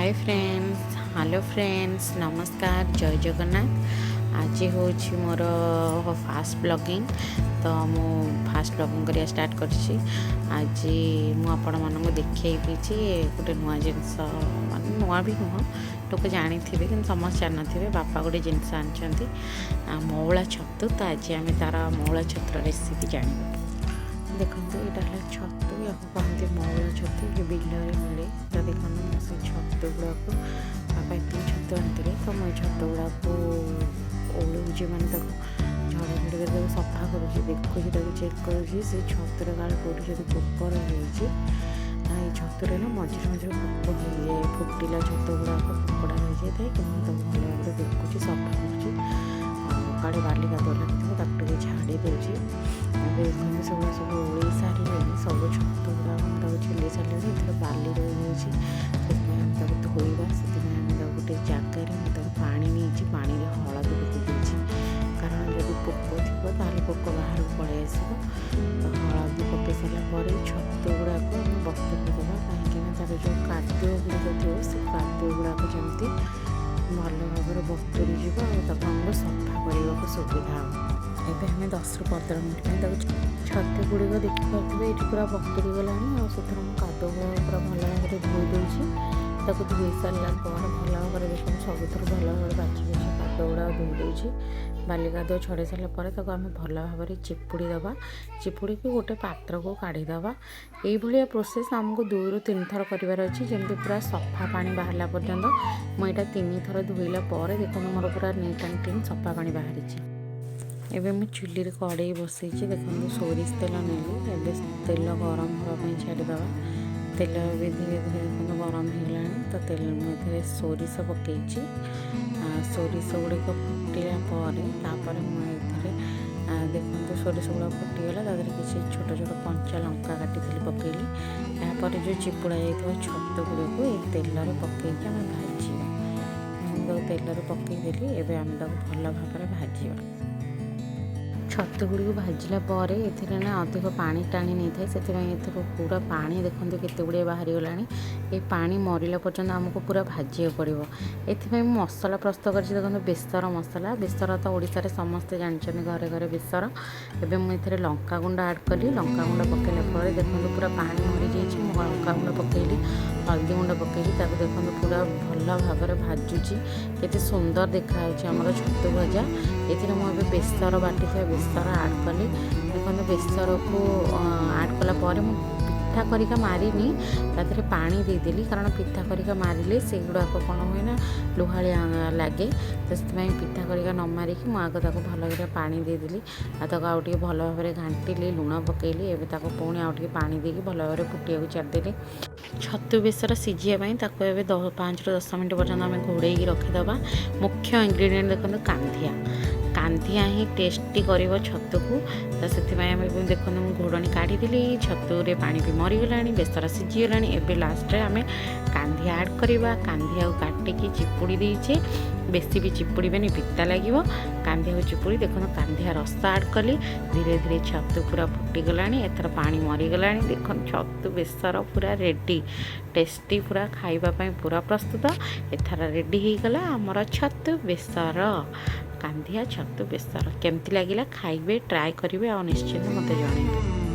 ହାଏ friends, hello friends, ନମସ୍କାର, ଜୟ ଜଗନ୍ନାଥ। ଆଜି ହେଉଛି ମୋର ଫାଷ୍ଟ ବ୍ଲଗିଂ। ତ ମୁଁ ଫାଷ୍ଟ ବ୍ଲଗିଂ କରିବା ଷ୍ଟାର୍ଟ କରିଛି। ଆଜି ମୁଁ ଆପଣମାନଙ୍କୁ ଦେଖେଇବି ଯେ ଗୋଟେ ନୂଆ ଜିନିଷ, ମାନେ ନୂଆ ବି ନୁହଁ, ଲୋକ ଜାଣିଥିବେ କିନ୍ତୁ ସମସ୍ତେ ଜାଣିନଥିବେ। ବାପା ଗୋଟେ ଜିନିଷ ଆଣିଛନ୍ତି, ମଉଳା ଛତୁ। ତ ଆଜି ଆମେ ତା'ର ମଉଳା ଛତୁର ରେସିପି ଜାଣିବା। ଦେଖନ୍ତୁ, ଏଇଟା ହେଲା ଛତୁ। ୟାକୁ କହନ୍ତି ମଉଳା ଛତୁ। ଇଏ ବିଲରେ ମିଳେ। ତ ଦେଖନ୍ତୁ, ମୁଁ ସେ ଛତୁ ଗୁଡ଼ାକୁ, ବାପା ଏତିକି ଛତୁ ଆଣିଥିଲେ, ତ ମୁଁ ଏ ଛତୁ ଗୁଡ଼ାକୁ ଓଳଉଛି, ମାନେ ତାକୁ ଝଡ଼ାଝଡ଼ି କରି ତାକୁ ସଫା କରୁଛି। ଦେଖୁଛି, ତାକୁ ଚେକ୍ କରୁଛି, ସେ ଛତୁରେ କାଳେ କେଉଁଠି ଯଦି ପୋକ ରହିଯାଇଛି। ଏଇ ଛତୁରେ ନା ମଝିରେ ମଝିରେ ପୋକ ହେଇଯାଏ। ଫୁଟିଲା ଛତୁ ଗୁଡ଼ାକ ପୋକଟା ରହିଯାଇଥାଏ। କିନ୍ତୁ ମୁଁ ତାକୁ ଭଲ ଭାବରେ ଦେଖୁଛି, ସଫା କରୁଛି ଆଉ କାଳେ ବାଲି କାଦୁଅ ଲାଗିଥିବ, ତାକୁ ଟିକେ ଝାଡ଼ି ଦେଉଛି। ଏବେ ଦେଖନ୍ତୁ, ସେଗୁଡ଼ା ସବୁ ଓଳେଇ ସାରିଲେଣି। ସବୁ ଛତୁ ଗୁଡ଼ାକ ମୁଁ ତାକୁ ଛିଣ୍ଡେଇ ସାରିଲିଣି। ଏଥିରେ ବାଲି ରହିଯାଇଛି, ସେଥିପାଇଁ ଆମେ ତାକୁ ଧୋଇବା। ସେଥିପାଇଁ ଆମେ ତାକୁ ଗୋଟେ ଜାଗାରେ ମୁଁ ତାକୁ ପାଣି ନେଇଛି, ପାଣିରେ ହଳଦୀ ପକାଇ ଦେଇଛି। କାରଣ ଯଦି ପୋକ ଥିବ, ତାହେଲେ ପୋକ ବାହାରକୁ ପଳେଇ ଆସିବ। ତ ହଳଦୀ ପକାଇ ସାରିଲା ପରେ ଛତୁ ଗୁଡ଼ାକୁ ଆମେ ବତୁରେଇ ଦେବା, କାହିଁକିନା ତା'ର ଯେଉଁ କାଦୁଅ ଗୁଡ଼ିକ ଥିବ, ସେ କାଦୁଅ ଗୁଡ଼ାକ ଯେମିତି ଭଲ ଭାବରେ ବତୁରି ଯିବ ଆଉ ତାକୁ ଆମକୁ ସଫା କରିବାକୁ ସୁବିଧା ହେବ। ଏବେ ଆମେ 10ରୁ 15 ମିନିଟ୍ ପାଇଁ ତାକୁ, ଛତୁ ଗୁଡ଼ିକ ଦେଖିପାରୁଥିବେ, ଏଇଠି ପୁରା ବତୁରି ଗଲାଣି। ଆଉ ସେଥିରୁ ମୁଁ କାଦୁଅ ଗୁଡ଼ାକ ପୁରା ଭଲ ଭାବରେ ଧୋଇ ଦେଉଛି। ତାକୁ ଧୋଇ ସାରିଲା ପରେ ଭଲ ଭାବରେ ଦେଖନ୍ତୁ, ସବୁଥିରୁ ଭଲ ଭାବରେ ବାଛି ବାଛି କାଦୁଅ ଗୁଡ଼ାକ ଧୋଇ ଦେଉଛି। ବାଲି କାଦୁଅ ଛଡ଼େଇ ସାରିଲା ପରେ ତାକୁ ଆମେ ଭଲ ଭାବରେ ଚିପୁଡ଼ି ଦେବା। ଚିପୁଡ଼ିକି ଗୋଟେ ପାତ୍ରକୁ କାଢ଼ିଦେବା। ଏଇଭଳିଆ ପ୍ରୋସେସ୍ ଆମକୁ 2ରୁ 3 ଥର କରିବାର ଅଛି, ଯେମିତି ପୁରା ସଫା ପାଣି ବାହାରିଲା ପର୍ଯ୍ୟନ୍ତ। ମୁଁ ଏଇଟା 3 ଥର ଧୋଇଲା ପରେ ଦେଖନ୍ତୁ, ମୋର ପୁରା ନିଟ୍ ଆଣ୍ଡ କ୍ଲିନ୍ ସଫା ପାଣି ବାହାରିଛି। ଏବେ ମୁଁ ଚୁଲିରେ କଡ଼େଇ ବସେଇଛି। ଦେଖନ୍ତୁ, ସୋରିଷ ତେଲ ନେଲି। ଏବେ ତେଲ ଗରମ ହେବା ପାଇଁ ଛାଡ଼ିଦେବା। ତେଲ ଏବେ ଧୀରେ ଧୀରେ ଦେଖନ୍ତୁ ଗରମ ହେଇଗଲାଣି। ତ ତେଲ ମୁଁ ଏଥିରେ ସୋରିଷ ପକେଇଛି। ସୋରିଷ ଗୁଡ଼ିକ ଫୁଟିଲା ପରେ ତାପରେ ମୁଁ ଏଥିରେ, ଦେଖନ୍ତୁ, ସୋରିଷ ଗୁଡ଼ାକ ଫୁଟିଗଲା। ତା ଦେହରେ କିଛି ଛୋଟ ଛୋଟ କଞ୍ଚା ଲଙ୍କା କାଟିଥିଲି, ପକେଇଲି। ଏହାପରେ ଯେଉଁ ଚିପୁଡ଼ା ଯାଇଥିବା ଛତୁ ଗୁଡ଼ିକୁ ଏଇ ତେଲରେ ପକେଇକି ଆମେ ଭାଜିବା। ମୁଁ ତାକୁ ତେଲରେ ପକେଇଦେଲି। ଏବେ ଆମେ ତାକୁ ଭଲ ଭାବରେ ଭାଜିବା। ଛତୁ ଗୁଡ଼ିକୁ ଭାଜିଲା ପରେ ଏଥିରେ ନା ଅଧିକ ପାଣି ଟାଣି ନେଇଥାଏ, ସେଥିପାଇଁ ଏଥିରୁ ପୁରା ପାଣି ଦେଖନ୍ତୁ କେତେ ଗୁଡ଼ିଏ ବାହାରିଗଲାଣି। ଏ ପାଣି ମରିଲା ପର୍ଯ୍ୟନ୍ତ ଆମକୁ ପୁରା ଭାଜିବାକୁ ପଡ଼ିବ। ଏଥିପାଇଁ ମୁଁ ମସଲା ପ୍ରସ୍ତୁତ କରିଛି। ଦେଖନ୍ତୁ, ବେସର ମସଲା। ବେସର ତ ଓଡ଼ିଶାରେ ସମସ୍ତେ ଜାଣିଛନ୍ତି, ଘରେ ଘରେ ବେସର। ଏବେ ମୁଁ ଏଥିରେ ଲଙ୍କାଗୁଣ୍ଡ ଆଡ଼୍ କଲି। ଲଙ୍କାଗୁଣ୍ଡ ପକାଇଲା ପରେ ଦେଖନ୍ତୁ, ପୁରା ପାଣି ମରିଯାଇଛି। ମୁଁ ଲଙ୍କାଗୁଣ୍ଡ ପକାଇଲି, ହଳଦୀ ଗୁଣ୍ଡ ପକାଇଲି। ତାକୁ ଦେଖନ୍ତୁ, ପୁରା ଭଲ ଭାବରେ ଭାଜୁଛି। କେତେ ସୁନ୍ଦର ଦେଖାଯାଉଛି ଆମର ଛତୁ ଭଜା। ଏଥିରେ ମୁଁ ଏବେ ବେସର, ବାଟିଥିବା ବେସର ଆଡ଼୍ କଲି। ଦେଖନ୍ତୁ, ବେସରକୁ ଆଡ଼୍ କଲା ପରେ ମୁଁ ପିଠା ଖରିକା ମାରିନି, ତା ଦେହରେ ପାଣି ଦେଇଦେଲି। କାରଣ ପିଠା ଖରିକା ମାରିଲେ ସେଗୁଡ଼ାକ କ'ଣ ହୁଏ ନା ଲୁହାଳିଆ ଲାଗେ। ତ ସେଥିପାଇଁ ପିଠା ଖରିକା ନ ମାରିକି ମୁଁ ଆଗ ତାକୁ ଭଲ କରି ପାଣି ଦେଇଦେଲି ଆଉ ତାକୁ ଆଉ ଟିକେ ଭଲ ଭାବରେ ଘାଣ୍ଟିଲି, ଲୁଣ ପକାଇଲି। ଏବେ ତାକୁ ପୁଣି ଆଉ ଟିକେ ପାଣି ଦେଇକି ଭଲ ଭାବରେ ଫୁଟିବାକୁ ଛାଡ଼ିଦେଲି। ଛତୁ ବେସର ସିଝିବା ପାଇଁ ତାକୁ ଏବେ 5ରୁ 10 ମିନିଟ୍ ପର୍ଯ୍ୟନ୍ତ ଆମେ ଘୋଡ଼େଇକି ରଖିଦେବା। ମୁଖ୍ୟ ଇନଗ୍ରିଡ଼ିଏଣ୍ଟ ଦେଖନ୍ତୁ, କାନ୍ଧିଆ। କାନ୍ଧିଆ ହିଁ ଟେଷ୍ଟି କରିବ ଛତୁକୁ। ତ ସେଥିପାଇଁ ଆମେ, ଦେଖନ୍ତୁ, ମୁଁ ଘୋଡ଼ଣୀ କାଢ଼ିଦେଲି। ଛତୁରେ ପାଣି ବି ମରିଗଲାଣି, ବେସର ସିଝିଗଲାଣି। ଏବେ ଲାଷ୍ଟରେ ଆମେ କାନ୍ଧିଆ ଆଡ଼୍ କରିବା। କାନ୍ଧିଆକୁ କାଟିକି ଚିପୁଡ଼ି ଦେଇଛେ। ବେଶୀ ବି ଚିପୁଡ଼ିବେନି, ପିତା ଲାଗିବ। କାନ୍ଧିଆକୁ ଚିପୁଡ଼ି ଦେଖନ୍ତୁ, କାନ୍ଧିଆ ରସ ଆଡ଼୍ କଲି। ଧୀରେ ଧୀରେ ଛତୁ ପୁରା ଫୁଟିଗଲାଣି, ଏଥର ପାଣି ମରିଗଲାଣି। ଦେଖନ୍ତୁ, ଛତୁ ବେସର ପୁରା ରେଡ଼ି, ଟେଷ୍ଟି, ପୁରା ଖାଇବା ପାଇଁ ପୁରା ପ୍ରସ୍ତୁତ। ଏଥର ରେଡ଼ି ହେଇଗଲା ଆମର ଛତୁ ବେସର, କାନ୍ଧିଆ ଛତୁ ବେସର। କେମିତି ଲାଗିଲା? ଖାଇବେ, ଟ୍ରାଏ କରିବେ ଆଉ ନିଶ୍ଚିନ୍ତ ମୋତେ ଜଣାଇବେ।